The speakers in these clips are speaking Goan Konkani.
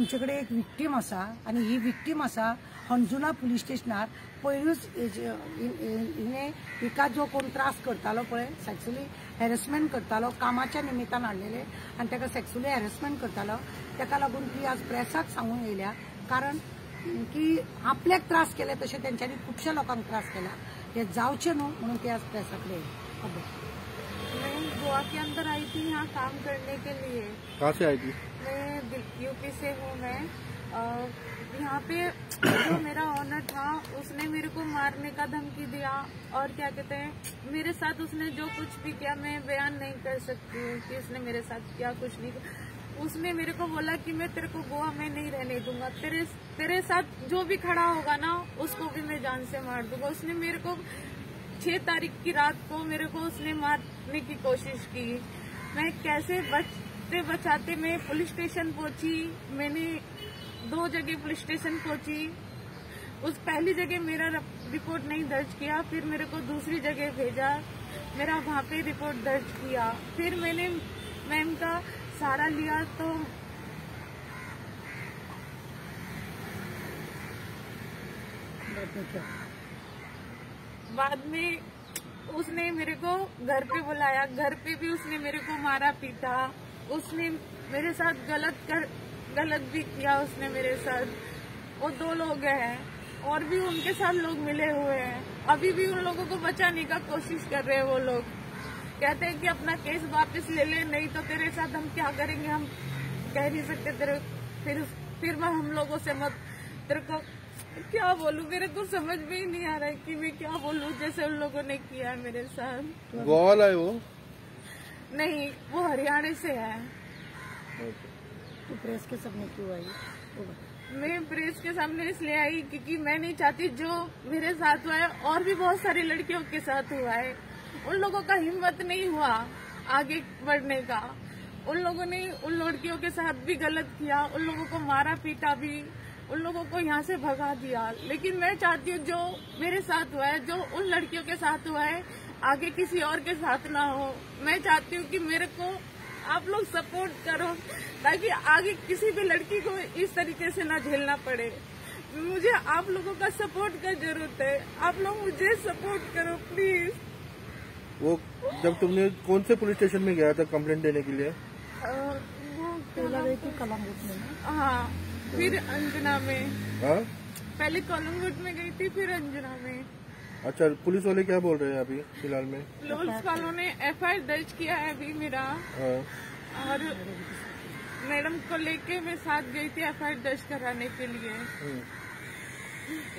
आमचे कडेन एक विक्टीम आसा आनी ही विक्टीम आसा हणजुणा पुलीस स्टेशनार पयरूच हिणें हिका जो कोण त्रास करतालो पळय, सेक्सुअली हॅरेसमेंट करतालो, कामाच्या निमित्तान हाडलेले आनी ताका सेक्सुअली हॅरेसमेंट करतालो, ताका लागून ती आज प्रेसाक सांगूंक येयल्या. कारण की आपल्याक त्रास केले तशें तेंच्यांनी खुबश्या लोकांक त्रास केला, हे जावचें न्हू म्हणून ती आज प्रेसा कडेन येयली. मैं गोवा के अंदर आई थी यहाँ काम करने के लिए. कहाँ से आई थी? मैं यूपी से हूँ. मैं यहाँ पे जो मेरा ऑनर था उसने मेरे को मारने का धमकी दिया और क्या कहते हैं मेरे साथ उसने जो कुछ भी किया मैं बयान नहीं कर सकती हूँ कि उसने मेरे साथ क्या कुछ नहीं किया. उसने मेरे को बोला कि मैं तेरे को गोवा में नहीं रहने दूंगा, तेरे साथ जो भी खड़ा होगा ना उसको भी मैं जान से मार दूंगा. उसने मेरे को 6 तारीख की रात को मेरे को उसने मारने की कोशिश की. मैं कैसे बचते बचाते मैं पुलिस स्टेशन पहुंची. मैंने 2 जगह पुलिस स्टेशन पहुंची. उस पहली जगह मेरा रिपोर्ट नहीं दर्ज किया, फिर मेरे को दूसरी जगह भेजा, मेरा वहाँ पे रिपोर्ट दर्ज किया. फिर मैंने मैम का सहारा लिया तो बाद में उसने मेरे को घर पे बुलाया. घर पे भी उसने मेरे को मारा पीटा. उसने मेरे साथ गलत भी किया उसने मेरे साथ. वो 2 लोग हैं और भी उनके साथ लोग मिले हुए हैं. अभी भी उन लोगों को बचाने का कोशिश कर रहे हैं. वो लोग कहते हैं कि अपना केस वापस ले ले, नहीं तो तेरे साथ हम क्या करेंगे हम कह नहीं सकते तेरे. फिर मैं हम लोगों से मत तेरे को क्या बोलूं, मेरे को समझ में ही नहीं आ रहा है कि मैं क्या बोलूं जैसे उन लोगों ने किया है मेरे साथ. गोवा वाला है वो? नहीं, वो हरियाणा से है. तो प्रेस के सामने क्यों आई? मैं प्रेस के सामने इसलिए आई क्योंकि मैं नहीं चाहती जो मेरे साथ हुआ है और भी बहुत सारी लड़कियों के साथ हुआ है. उन लोगों का हिम्मत नहीं हुआ आगे बढ़ने का. उन लोगों ने उन लड़कियों के साथ भी गलत किया, उन लोगों को मारा पीटा भी, उन लोगों को यहाँ से भगा दिया. लेकिन मैं चाहती हूँ जो मेरे साथ हुआ है, जो उन लड़कियों के साथ हुआ है, आगे किसी और के साथ ना हो. मैं चाहती हूँ कि मेरे को आप लोग सपोर्ट करो ताकि आगे किसी भी लड़की को इस तरीके से ना झेलना पड़े. मुझे आप लोगों का सपोर्ट का जरूरत है. आप लोग मुझे सपोर्ट करो प्लीज. वो जब तुमने कौन से पुलिस स्टेशन में गया था कंप्लेंट देने के लिए? वो कलंगुट में. हाँ, फिर अंजना में. हाँ? पहले कलंगुट में गई थी, फिर अंजना में. अच्छा, पुलिस वाले क्या बोल रहे हैं अभी फिलहाल में? पुलिस वालों ने एफआईआर दर्ज किया है अभी मेरा. हाँ। और मैडम को लेके मैं साथ गई थी एफआईआर दर्ज कराने के लिए,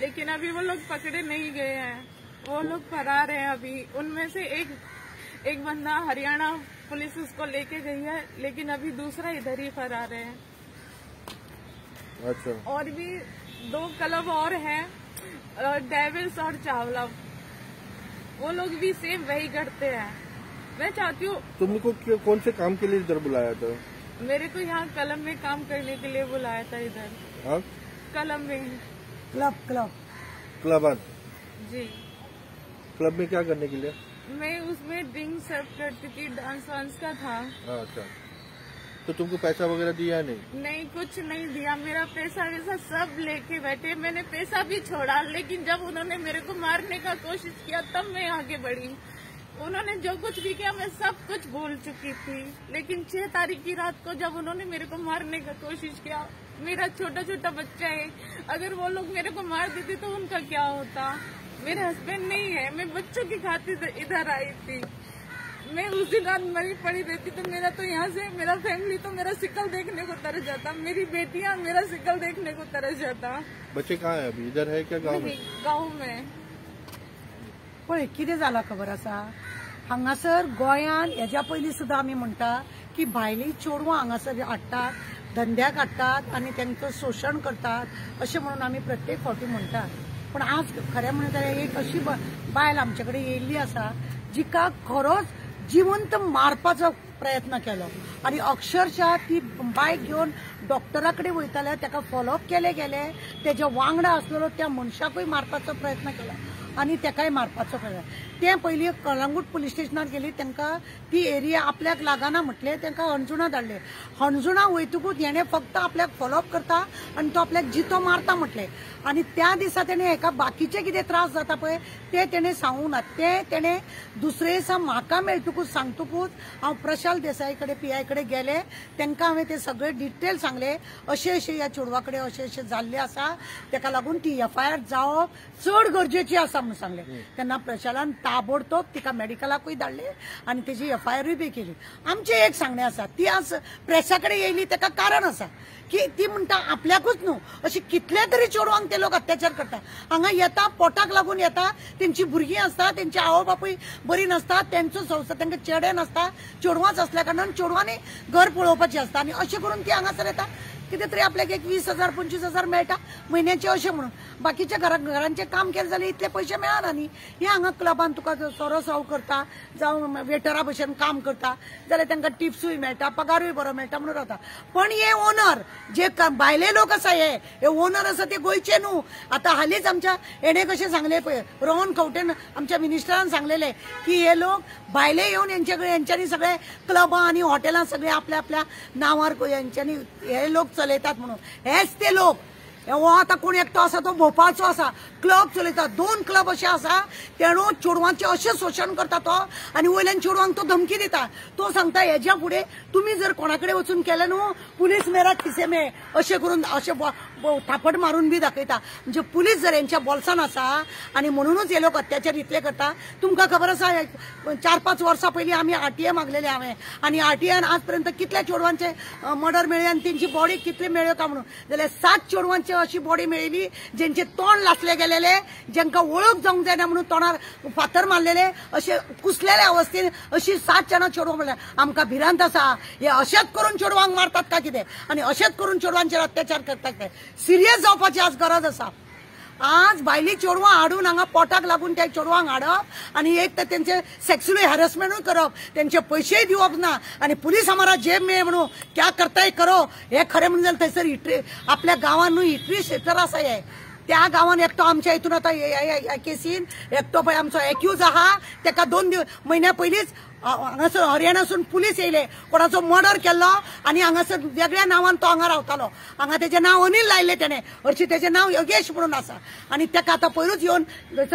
लेकिन अभी वो लोग पकड़े नहीं गए हैं. वो लोग फरार हैं अभी. उनमें से एक बंदा हरियाणा पुलिस उसको लेके गई है, लेकिन अभी दूसरा इधर ही फरार है. अच्छा। और भी 2 क्लब और हैं, डेविल्स और चावला, वो लोग भी सेम वही करते हैं. मैं चाहती हूँ. तुमको कौन से काम के लिए इधर बुलाया था? मेरे को यहाँ कलम में काम करने के लिए बुलाया था इधर. हाँ? कलम में. क्लब क्लब क्लब जी. क्लब में क्या करने के लिए? मैं उसमें ड्रिंक सर्व करती थी, डांस वांस का था. अच्छा, तो तुमको पैसा वगैरह दिया नहीं? नहीं, कुछ नहीं दिया. मेरा पैसा वैसा सब लेके बैठे. मैंने पैसा भी छोड़ा, लेकिन जब उन्होंने मेरे को मारने का कोशिश किया तब मैं आगे बढ़ी. उन्होंने जो कुछ भी किया मैं सब कुछ भूल चुकी थी, लेकिन 6 तारीख की रात को जब उन्होंने मेरे को मारने का कोशिश किया, मेरा छोटा छोटा बच्चा है, अगर वो लोग मेरे को मार देते तो उनका क्या होता? मेरे हस्बैंड नहीं है, मैं बच्चों की खातिर इधर आई थी. मैं उस दिन रात मरी पड़ी रहती तो मेरा तो यहाँ से मेरा फैमिली तो मेरा शिकल देखने को तरस जाता, मेरी बेटियां मेरा शिकल देखने को तरस जाता. बच्चे कहाँ है अभी? इधर है क्या गाँव में? गाँव में. पळय कितें जाला खबर आसा, हांगासर गोंयान हेज्या पयलीं सुद्दां आमी म्हणटा की भायली चेडवां हांगासर हाडटात, धंद्याक हाडटात आनी तांचो शोशण करतात अशें म्हणून आमी प्रत्येक फावटी म्हणटात. पण आज खरें म्हणत जाल्यार एक अशी बायल आमचे कडेन येयल्ली आसा जिका खरोच जिवंत मारपाचो प्रयत्न केलो आनी अक्षरशः ती बायक घेवन डॉक्टरा कडेन वयताले, ताका फॉलोअप केले गेले, तेज्या वांगडा आसलेलो त्या मनशाकूय मारपाचो प्रयत्न केलो. आनी तेकाय मारपाचो प्रयत्न. ते पयलीं कळंगूट पुलीस स्टेशनार गेली, तांकां ती एरिया आपल्याक लागना म्हटलें, तांकां हणजुणा धाडले. हणजुणा वयतकूच हेणें फक्त आपल्याक फॉलोअप करता आनी तो आपल्याक जितो मारता म्हटलें. आनी त्या दिसा तेणें हेका बाकीचे कितें त्रास जाता पळय ते तेणें सांगूंक ना. ते तेणें दुसरे दिसा म्हाका मेळटकूच सांगतकूच हांव प्रशाल देसाई कडेन पीआय कडेन गेलें, तांकां हांवें ते सगळे डिटेल सांगले, अशें अशें ह्या चेडवा कडेन अशें अशें जाल्लें आसा, तेका लागून ती एफआयआर जावप चड गरजेची आसा म्हणून सांगलें. तेन्ना प्रशालान ताबडतोब तिका मेडिकलाकूय धाडले आनी तेजी एफआयआरूय बी केली. आमचें एक सांगणें आसा, ती आज प्रेसा कडेन येयली तेका कारण आसा की ती म्हणटा आपल्याकूच न्हू अशी कितले तरी चेडवांक ते लोक अत्याचार करता. हांगा येता पोटाक लागून येता, तेंची भुरगीं आसता, तेंची आवय बापूय बरी नासता, तेंचो संवसार तांकां चेडे नासता, चेडवांच आसल्या कारणान चेडवांनी घर पळोवपाचें आसता आनी अशें करून ती हांगासर येता. कितें तरी आपल्याक एक 20,000 25,000 मेळटा म्हयन्याचे अशें म्हणून, बाकीच्या घरांचें काम केलें जाल्यार इतले पयशे मेळना न्ही. हे हांगा क्लबान तुका सोरो साव करता जावं वेटरा भशेन काम करता जाल्यार तांकां टिप्सूय मेळटा, पगारूय बरो मेळटा म्हणून रावता. पण हे ओनर जे भायले लोक आसा, हे ओनर आसा ते गोंयचे न्हू. आतां हालींच आमच्या हेणें कशें सांगलें पळय, रोहन खंवटेन आमच्या मिनिस्टरान सांगलेलें की हे लोक भायले येवन हेंचे कडेन हेंच्यांनी सगळे क्लबां आनी हॉटेलां सगळे आपल्या आपल्या नांवार हेंच्यांनी हे लोक चलयतात म्हणून. हेच ते लोक, हो आतां कोण एकटो आसा तो भोपाळचो आसा, क्लब चलयता, 2 क्लब अशे आसा, तेणो चेडवांचें अशें शोशण करता तो आनी वयल्यान चेडवांक तो धमकी दिता. तो सांगता हेज्या फुडें तुमी जर कोणा कडेन वचून केलें न्हू पुलीस मेरा खिसे मे अशें करून अशें थापट मारून बी दाखयता. म्हणजे पुलीस जर हेंच्या बोल्सान आसा आनी म्हणुनूच हे लोक अत्याचार इतले करता. तुमकां खबर आसा 4-5 वर्सां पयलीं आमी आरटीए मागलेले हांवें आनी आरटीआयन आज पर्यंत कितल्या चेडवांचे मर्डर मेळ्ळे आनी तेंची बॉडी कितली मेळ्ळ्यो काय म्हणून, जाल्यार 7 चेडवांची अशी बॉडी मेळिल्ली जेंचे तोंड लासले गेलेले, जेंकां वळख जावंक जायना म्हणून तोंडार फातर मारलेले, अशे कुसलेले अवस्थेन अशी 7 जाणां चेडवां. म्हणल्यार आमकां भिरांत आसा हे अशेंच करून चेडवांक मारतात काय कितें आनी अशेंच करून चेडवांचेर अत्याचार करतात काय. सिरियस जावपाची आज गरज आसा. आज भायली चेडवां हाडून हांगा पोटाक लागून त्या चेडवांक हाडप आनी एक तर तेंचे सेक्सुअली हॅरसमेंटूय करप, तेंचे पयशेय दिवप ना आनी पुलीस हमारा जेब में म्हणून क्या करताय करो. हे खरें म्हणून जाल्यार थंयसर हिटरी आपल्या गांवान न्हू हिटरी क्षेत्र आसा हे. त्या गांवान एकटो आमच्या हितून आतां केसीन एकटो पळय आमचो एक्यूज आहा, तेका 2 म्हयन्या पयलींच हांगासर हरियाणासून पुलीस येयले, कोणाचो मर्डर केल्लो आनी हांगासर वेगळ्या नांवान तो हांगा रावतालो, हांगा तेजें नांव अनिल लायलें तेणें, हरशीं तेजें नांव योगेश म्हणून आसा आनी तेका आतां पयरूच येवन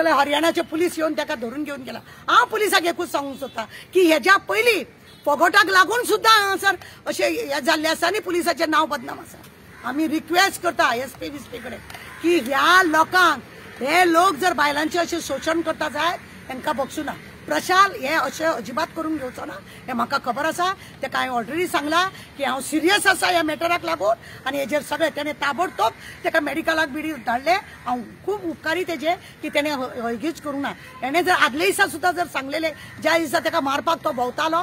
हरियाणाचे पुलीस येवन तेका धरून घेवन गेला. हांव पुलिसाक एकूच सांगूंक सोदता की हेज्या पयलीं फोगोटाक लागून सुद्दां हांगासर अशें हें जाल्लें आसा आनी पुलिसाचें नांव बदनाम आसा. आमी रिक्वेस्ट करता एसपी बिस्पी कडेन की ह्या लोकांक, हे लोक जर बायलांचें अशें शोशण करता जायत तांकां बक्षूं ना. प्रशाल हे अशें अजिबात करून घेवचो ना हें म्हाका खबर आसा. तेका हांवें ऑलरेडी सांगलां की हांव सिरियस आसा ह्या मॅटराक लागून आनी हेजेर सगळें तेणें ताबडतोब तेका मेडिकलाक बिडी धाडलें. हांव खूब उपकारी तेजेर की तेणें हळगीच करूंक ना. हेणें जर आदले दिसा सुद्दां जर सांगलेलें, ज्या दिसा तेका मारपाक तो भोंवतालो,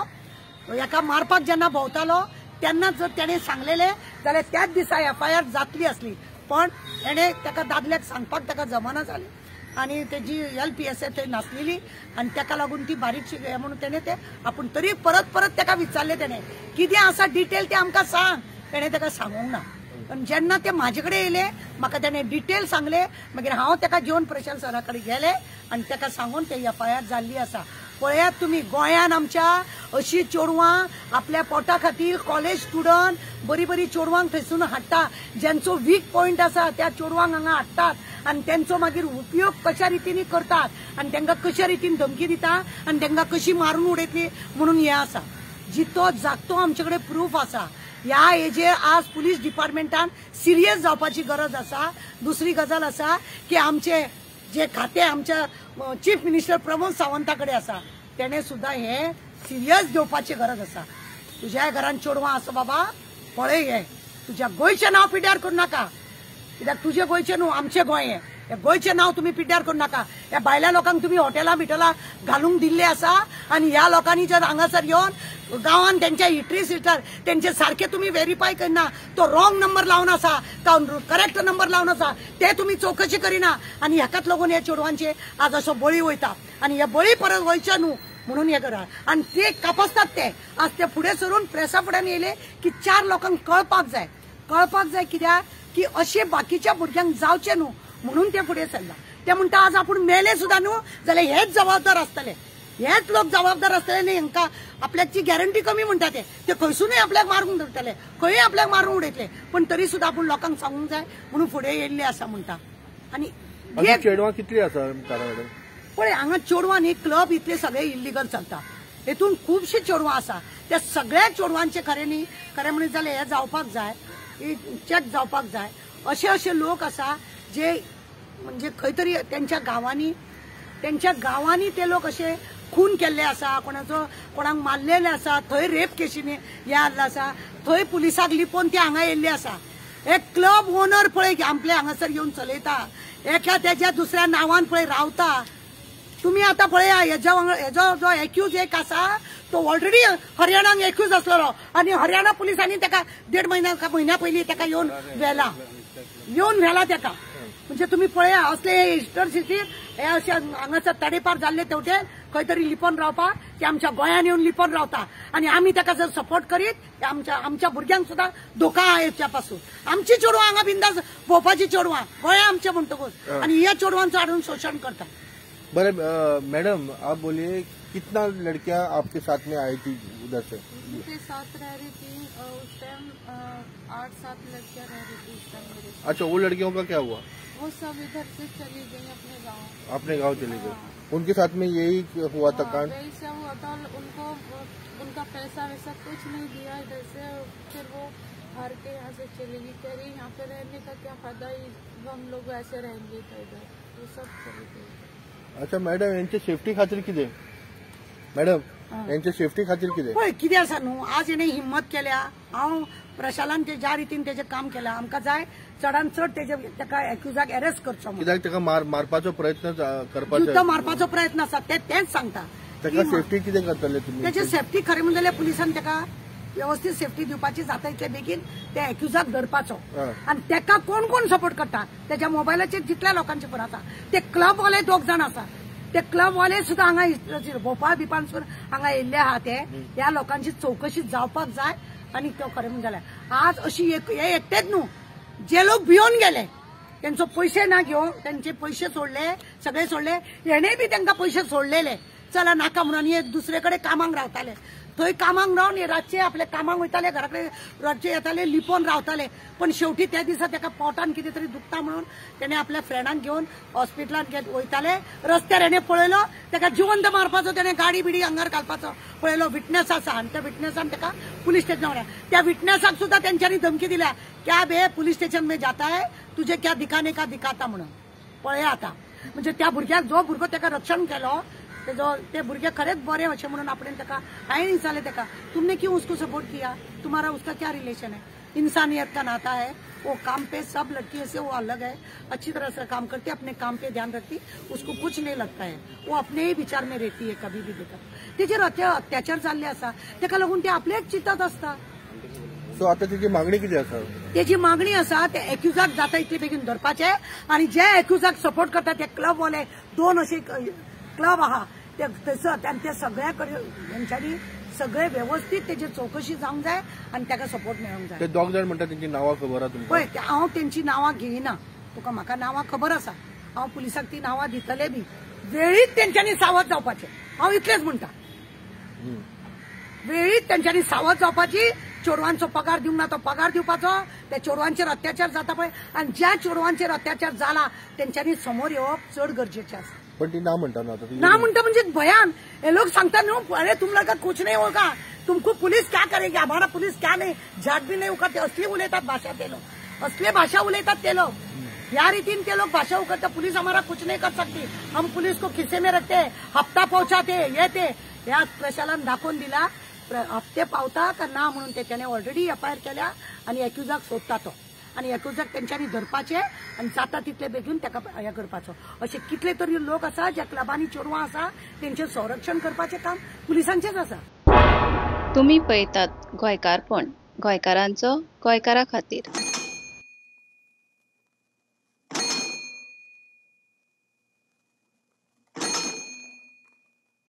हेका मारपाक जेन्ना भोंवतालो तेन्ना जर तेणें सांगलेलें जाल्यार त्याच दिसा एफआयआर जातली आसली, पण हेणें तेका दादल्याक सांगपाक तेका जमना जालें आनी तेजी एलपीएसएफ थंय नासलेली आनी तेका लागून ती बारीकशी हें म्हणून तेणें तें आपूण तरी परत परत तेका विचारलें तेणें कितें आसा डिटेल तें आमकां सांग, तेणें तेका सांगूंक ना. पण जेन्ना ते म्हाजे कडेन येयले म्हाका तेणें डिटेल सांगलें, मागीर हांव तेका घेवन प्रशांत सरा कडेन गेलें आनी तेका सांगून ते एफआयआर जाल्ली आसा. पळयात तुमी गोंयान आमच्या अशी चेडवां आपल्या पोटा खातीर कॉलेज स्टुडंट बरी बरी चेडवांक थंयसून हाडटा, ज्यांचो वीक पॉयंट आसा त्या चेडवांक हांगा हाडटात आनी तेंचो मागीर उपयोग कशा रितीन करतात आनी तांकां कशा रितीन धमकी दिता आनी तांकां कशी मारून उडयतली म्हणून हें आसा. जितो जागतो आमचे कडेन प्रूफ आसा. ह्या हेजेर आज पुलीस डिपार्टमेंटान सिरियस जावपाची गरज आसा. दुसरी गजाल आसा की आमचे जे खातें आमच्या चीफ मिनिस्टर प्रमोद सावंता कडेन आसा तेणें सुद्दां हें सिरियस घेवपाची गरज आसा. तुज्या घरान चेडवां आसा बाबा, पळय हें तुज्या गोंयचें नांव पिड्ड्यार करूं नाका, कित्याक तुजें गोंयचें न्हू आमचें गोंय हें, हे गोंयचें नांव तुमी पिड्ड्यार करूं नाका. ह्या भायल्या लोकांक तुमी हॉटेलां बिटेलां घालूंक दिल्लें आसा आनी ह्या लोकांनी जर हांगासर येवन गांवान तेंच्या हिटरी सिटर तेंचे सारके तुमी वेरीफाय करिना, तो रॉंग नंबर लावन आसा करेक्ट नंबर लावन आसा ते तुमी चवकशी करिना आनी ह्याकाच लागून हे चेडवांचे आज असो बळी वयता आनी हे बळी परत वयचे न्हू म्हणून हे करा. आनी ते कापसतात ते आज ते फुडें सरून प्रेसा फुड्यान येयले की 4 लोकांक कळपाक जाय, कळपाक जाय कित्याक की अशे बाकीच्या भुरग्यांक जावचें न्हू म्हणून ते फुडें सरला. ते म्हणटा आज आपूण मेले सुद्दां न्हू जाल्यार हेच जबाबदार आसतले, हेच लोक जबाबदार आसतले न्ही. हांकां आपल्याची गॅरंटी कमी म्हणटा ते खंयसुनूय आपल्याक मारून धरतले, खंयूय आपल्याक मारून उडयतले, पण तरी सुद्दां आपूण लोकांक सांगूंक जाय म्हणून फुडें येयल्ले आसा म्हणटा. आनी चेडवां कितली आसा? पळय हांगा चेडवां न्ही क्लब इतले सगळे इल्लिगल चलता, हेतून खुबशीं चेडवां आसा. त्या सगळ्या चेडवांचे खरें न्ही खरें म्हणीत जाल्यार हें जावपाक जाय, चॅक जावपाक जाय. अशे अशे लोक आसा जे म्हणजे खंय तरी त्यांच्या गांवांनी ते लोक अशे खून केल्ले आसा, कोणाचो कोणाक मारलेले आसा, थंय रेप केशींनी हे आसले आसा, थंय पुलिसाक लिपोवन ते हांगा येयल्ले आसा. एक क्लब ओनर पळय आपले हांगासर येवन चलयता, एका तेज्या दुसऱ्या नांवान पळय रावता. तुम्ही आता पळया हेज्या वांगडा हेजो जो एक्यूज एक आसा तो ऑलरेडी हरियाणाक एक्यूज आसलेलो आनी हरियाणा पुलिसांनी ताका 1.5 म्हयन्या म्हयन्या पयलीं ताका येवन व्हेला ताका. म्हणजे तुम्ही पळया असले इस्टर सिटीर हे अशे हांगासर तडेपार जाल्ले तेवटेन खंय तरी लिपोवन रावपाक ते आमच्या गोंयान येवन लिपोवन रावता आनी आमी ताका जर सपोर्ट करीत ते आमच्या भुरग्यांक सुद्दां धोका आहा हेच्या पासून. आमची चेडवां हांगा बिंदास भोंवपाची चेडवां गोंया आमचें म्हणटकूच आनी ह्या चेडवांचो हाडून शोशण करता. बरे मैडम, आप बोलिए कितना लड़कियां आपके साथ में आई थी उधर से? उनके साथ रह रही थी उस टाइम 8-7 लड़कियां रह रही थी उस टाइम मेरे साथ। अच्छा, वो लड़कियों का क्या हुआ? वो सब इधर से चली गई अपने गांव। अपने गांव चली गई। उनके साथ में यही हुआ था कांड? यही सब हुआ था। उनको उनका पैसा वैसा कुछ नहीं दिया इधर से, फिर वो हार के यहाँ से चली गई। कह रही यहाँ पे रहने का क्या फायदा, हम लोग ऐसे रहेंगे तो इधर वो सब चली गई। अच्छा मॅडम, यांच्या सेफ्टी खातीर कितें? मॅडम, यांच्या सेफ्टी खातीर कितें? पळय कितें आसा न्हू, आज हेणे हिम्मत केल्या. हांव प्रशालान ते ज्या रितीन तेजें काम केलां, आमकां जाय चडान चड तेजे ताका एक्युजाक अरेस्ट करचो. कित्याक ताका मारपाचो प्रयत्न करपाचो, जितो मारपाचो प्रयत्न आसा ते तेंच सांगता. ताका सेफ्टी कितें करतले तुमी? तेजी सेफ्टी खरें म्हणून जाल्यार पुलिसान ताका व्यवस्थीत सेफ्टी दिवपाची जाता इतले बेगीन त्या एक्युजाक धरपाचो. आनी ताका कोण कोण सपोर्ट करता तेज्या मोबायलाचेर जितल्या लोकांचे फोन आसा ते क्लबवाले 2 जाण आसा, ते क्लबवाले सुद्दां हांगा भोपाळ बिपानसून हांगा येयल्ले आहा. ते ह्या लोकांची चवकशी जावपाक जाय. आनी तो खरें म्हणून जाल्यार आज अशी हे एकटेच न्हू, जे लोक भियोन गेले तेंचो पयशे ना घेवन तेंचे पयशे सोडले, सगळे सोडले, हेणे बी तांकां पयशे सोडलेले चला नाका म्हणून हे दुसरे कडेन कामाक रावताले. थंय कामाक रावन हे रातचे आपल्या कामाक वयताले, घरा कडेन रातचे येताले, लिपोवन रावताले. पण शेवटी त्या दिसा ताका पोटान कितें तरी दुखता म्हणून तेणे आपल्या फ्रेंडाक घेवन हॉस्पिटलांत वयताले. रस्त्यार हेणे पळयलो ताका जिवंत मारपाचो, तेणे गाडी बिडी आंगार घालपाचो पळयलो. विटनेस आसा आनी त्या विटनेसान ताका पुलीस स्टेशनार व्हरला. त्या विटनेसाक सुद्दां तेंच्यांनी धमकी दिल्या, क्या बे पुलीस स्टेशन में जाता है तुझे क्या दिखाने का दिखाता म्हणून. पळया आतां म्हणजे त्या भुरग्याक जो भुरगो ताका रक्षण केलो तेजो ते भुरगे खरेंच बरे अशें म्हणून आपणें ताका हांवें विचारलें ताका, तुमने क्यों उसको सपोर्ट किया, तुम्हारा उसका क्या रिलेशन है? इंसानियत का नाता है, वो काम पे सब लड़कियों से वो अलग है, अच्छी तरह से काम करती है, अपने काम पे ध्यान रखती, उसको कुछ नहीं लगता है, वो अपने ही विचार में रहती है. कभी भी देखा तेजेर अत्याचार जाल्ले आसा, ताका लागून ते आपलेच चिंतत आसता. सो आतां तेजी मागणी कितें आसा? तेजी मागणी आसा ते एक्युजाक जाता इतले बेगीन धरपाचे आनी जे एक्युजाक सपोर्ट करता ते क्लबवाले 2 अशे क्लब आहा ते थंयसर आनी ते सगळ्या हेंच्यांनी सगळे व्यवस्थीत तेजेर चवकशी जावंक जाय आनी ताका सपोर्ट मेळोंक जाय. ते 2 जाण म्हणटा तेंची नांवां खबर आसा तुमकां? पळय हांव तेंची नांवां घेयना, तुका म्हाका नांवां खबर आसा, हांव पुलिसाक ती नांवां दितले बी. वेळीच तेंच्यांनी सावध जावपाचें, हांव इतलेंच म्हणटा. वेळीच तेंच्यांनी सावध जावपाची. चेडवांचो पगार दिवंक ना तो पगार दिवपाचो, त्या चेडवांचेर अत्याचार जाता पळय, आनी ज्या चेडवांचेर अत्याचार जाला तेंच्यांनी समोर येवप चड गरजेचें आसा. पण ती ना म्हणटा ना, ना म्हणटा म्हणजे भयान हे लोक सांगता न्हू, अरे तुम लोग कुछ नहीं होगा, तुमको पुलिस क्या करेगी, हमारा पुलिस क्या नहीं, जाट भी नहीं उखडते. असली उलयतात भाशा ते लोक, असली भाशा उलयतात ते लोक. ह्या रितीन ते लोक भाशा उखडटा, पुलिस हमारा कुछ नहीं कर सकती, हम पुलिस को खिसे में रखते, हप्ता पहुंचाते हे ते. ह्या प्रशालान दाखोवन दिला हप्ते पावता का ना म्हणून ते त्याने ऑलरेडी एफआयआर केल्या आनी एक्युजाक सोदता तो, आनी एक्युजाक तेंच्यांनी धरपाचे आनी जाता तितले बेगीन ताका हें करपाचो. अशे कितले तरी लोक आसा ज्या क्लबांनी चेडवां आसा तेंचें संरक्षण करपाचें काम पुलिसांचेंच आसा. तुमी पळयतात गोंयकारपण, गोंयकारांचो गोंयकारा खातीर.